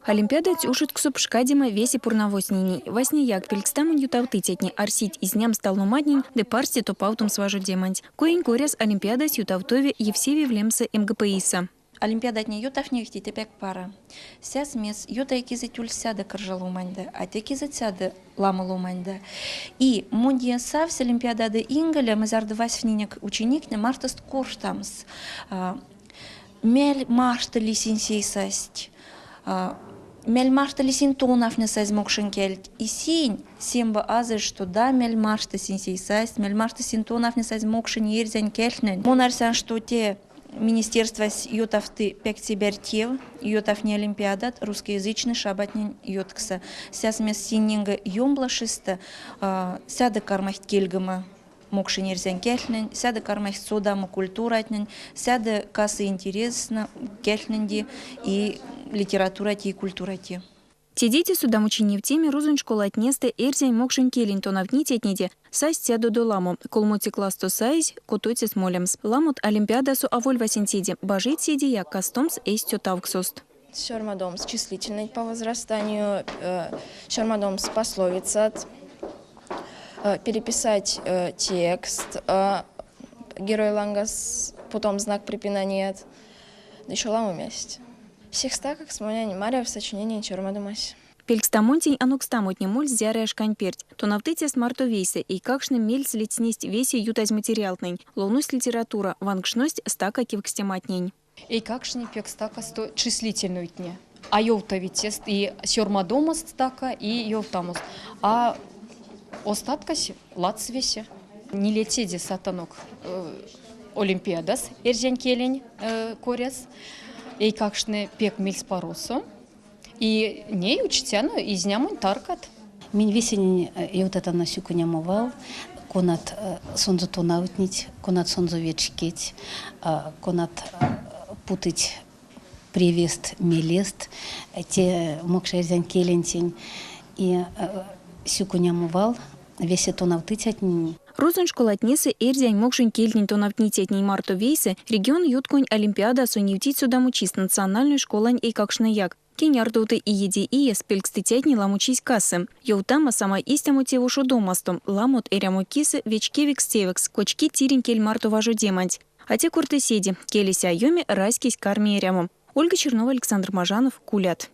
Олимпиаданть ушодкссо пшкадема весе пурнавозтненень. Васняяк, пелькстамонь ютавтыцятне арсить изнямс талноматнень ды парсте топавтомс важодеманть. Коень коряс, олимпиадась ютавтови Евсевьев лемсэ МГПИ-сэ. Олимпиадатне ютавтневить те пек паро. Сясмес ютаь кизэть ульсь сядо кржа ломаньде, а те кизэть сядо ламо ломаньде. И монь савсь олимпиададо икеле, мы зярдо вастнинек учениктне, мартост корштамс. Мель марто лисинь састь. Мель марто лисинь тонавтнесазь мокшонь кельть. И синь семба азе, что да мель марто синь састь, мель марто синь тонавтнесазь мокшонь эрзянь кельтнень. Мон арсян, что те министерствась ютавты пек цибэрь тев, ютавтни олимпиадат русскоязычной шабатнень ютксо. Сясмес синненьге ёмблашисты сядо кармасть кельгема мокшонь эрзянь кельтнень, сядо кармасть содамо культуратнень, сядо касы интересно кельтненде и литературати и культурати. Тедеде содамочинь невтеме рузонь школатнестэ эрзянь мокшонь келень тонавтницятнеде састь сядодо ламо. Колмоце классто саезь котоцес молемс. Ламот олимпиадасо аволь васенцеде, бажить седеяк кастомс эсь цётавксост. Сёрмадомс числительной по возрастанию, сёрмадомс пословицат, переписать текст, герой лангс, потом знак препинания. Еще ламо мезть. Сех стакакс монень марявсь сочинениянь сёрмадомась. Пелькстамонтень анокстамотне мольсть зярыя шкань перть. Тонавтыцяст марто вейсэ эйкакштне мельс ледстнесть весе ютазь материалтнэнь, ловность литература, ванкшность стака кевкстематнень. Эйкакштне пек стакасто числительнойтне. А ёвтавить тест и сёрмадомаст стака, и ёвтамост. А остаткась ладс весе. Нилецеде сатанок олимпиадас эрзянь келень коряс. Эйкакштне пек мельспаросо. И ней учтяно изнямонь таркат. Минь весенень ёвтатано сюконямо вал, конат сонзэ тонавтнить, конат сонзэ вечкить, конат путыть превест, мелест те мокшэрзянь келентень. И сюконямо вал весе тонавтыцятненень. Рузонь школатнесэ эрзянь мокшонь кельтнень тонавтницятнень марто вейсэ регионъютконь олимпиадасо невтить содамочист национальной школань эйкакштнеяк. Кенярдовты иеде иес пелькстыцятнень ламочись касы. Ёвтама, самай истямо тев ушодомасто ламот эрямо кисэ вечкевикс тевекс кочкить тиринь кель марто важодеманть. А те корты седе, келесь а ёми, раськесь карми эрямо. Ольга Чернова, Александр Мажанов, Кулят.